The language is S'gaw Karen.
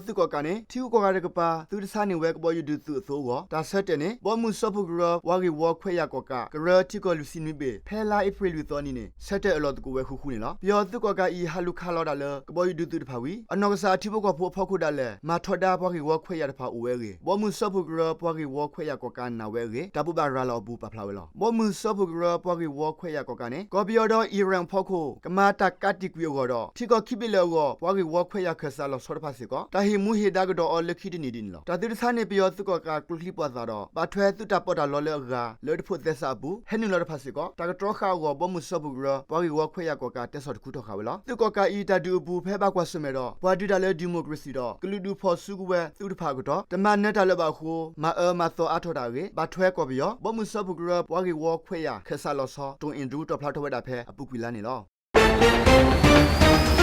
ကီၢ်ပယီၤသုးကီၣ်ကးန့ၣ် ထံဂုၤကီၢ်ဂၤတကပၤ သုတဆါန့ၢ်ဝဲကဘီယူၤဒုးသုးအသိအဂီၢ် တၢ်ဆၢတဲာ်န့ၣ် ဘီမုၢ်စၢဖှိၣ်ကရၢ ပှၤဂ့ၢ်ဝီခွဲးယာ်ကီၣ်ကး ကရၢထံကီၢ်လွံၢ်ဆံနွံဘ့ၣ် ဖဲလါအ့ဖြ့ၣ်လွံၢ်သီအနံၤန့ၣ် ဆၢတဲာ်အၢၣ်လီၤသကိးဝဲဃုာ်ဃုာ်န့ၣ်လီၤ. ပယီၤသုးကီၣ်ကးအံၤ ဟးလူၤခးလီၤဒၣ်လၢ ကဘီယူၤဒုးသုးတဖၣ်ဝံၤ အနီၢ်ကစၢ်အထံဖိကီၢ်ဖိအဖီခိၣ်ဒၣ်လဲာ် မၤထီဒါပှၤဂ့ၢ်ဝီခွဲးယာ်တဖၣ်အိၣ်ဝဲအဂ့ၢ် ဘီမုၢ်စၢဖှိၣ်ကရၢ ပှၤဂ့ၢ်ဝီခွဲးယာ်ကီၣ်ကးနာ်ဝဲအဂ့ၢ် တၢ်ဘိးဘၣ်ရၤလီၤအပူၤပာ်ဖျါဝဲလီၤ. ဘီမုၢ်စၢဖှိၣ်ကရၢ ပှၤဂ့ၢ်ဝီခွဲးယာ်ကီၣ်ကးန့ၣ် ကီၢ်ပယီၤဒီးအံၣ်ရၣ်ဖီခိၣ် ကမၤတၢ်ကးတံာ်ကွံာ်အဂီၢ်ဒီး ထံကီၢ်ခံဘ့ၣ်လၢာ်အဂီၢ် ပှၤဂ့ၢ်ဝီခွဲးယာ်ခၢၣ်စးလီၤဆီတဖၣ်စ့ၢ်ကီး တၢ်ဟ့ၣ်မူဟ့ၣ်ဒါကဒီးအီၤလၢခံတနံၤဒ်န့ၣ်လီၤ. တၢ်သုတဆါန့ၢ်ပယီၤသုးကီၣ်ကးကျိချံပှာ်သၣ်ဒီး ဘၣ်ထွဲသုးတၢ်ပီးတၢ်လီလၢအဂၤ လၢတဖိးသဲစးအပူၤ ဟဲနုာ်လီၤတဖၣ်စ့ၢ်ကီး တၢ်ကတြီဃာ်အဂီၢ် ဘီမုၢ်စၢဖှိၣ်ကရၢ ပှၤဂ့ၢ်ဝီခွဲးယာ်ကီၣ်ကး တဲဆီၣ်တခူထီၣ်ဃာ်ဝဲလီၤ. သုးကီၣ်ကးအံၤ တၢ်ဒုးအပူၤ ဖဲဘၣ်ကွၢ်ဆၢၣ်မဲာ်ဒီး ပှၤဒုးတၢ်လၢ democracy ဒီး ကလုာ်ဒူၣ်ဖီၣ်စုကဝဲၤသုးတဖၣ်အကတီၢ် တမၤနၢၤတၢ်လၢၤဘၣ်အဃိ မၤအၢမၤသီအါထီၣ်တၢ်အဂ့ၢ် ဘၣ်ထွဲကီၢ်ပယီၤ ဘီမုၢ်စၢဖှိၣ်ကရၢ ပှၤဂ့ၢ်ဝီခွဲးယာ်ခၢၣ်စးလီၤဆီ တိၢ်အ့ၣ်ဒရူ တီၣ်ဖျါထီၣ်ဝဲဒၣ်ဖဲအပူၤကွံာ်လါန့ၣ်လီၤ.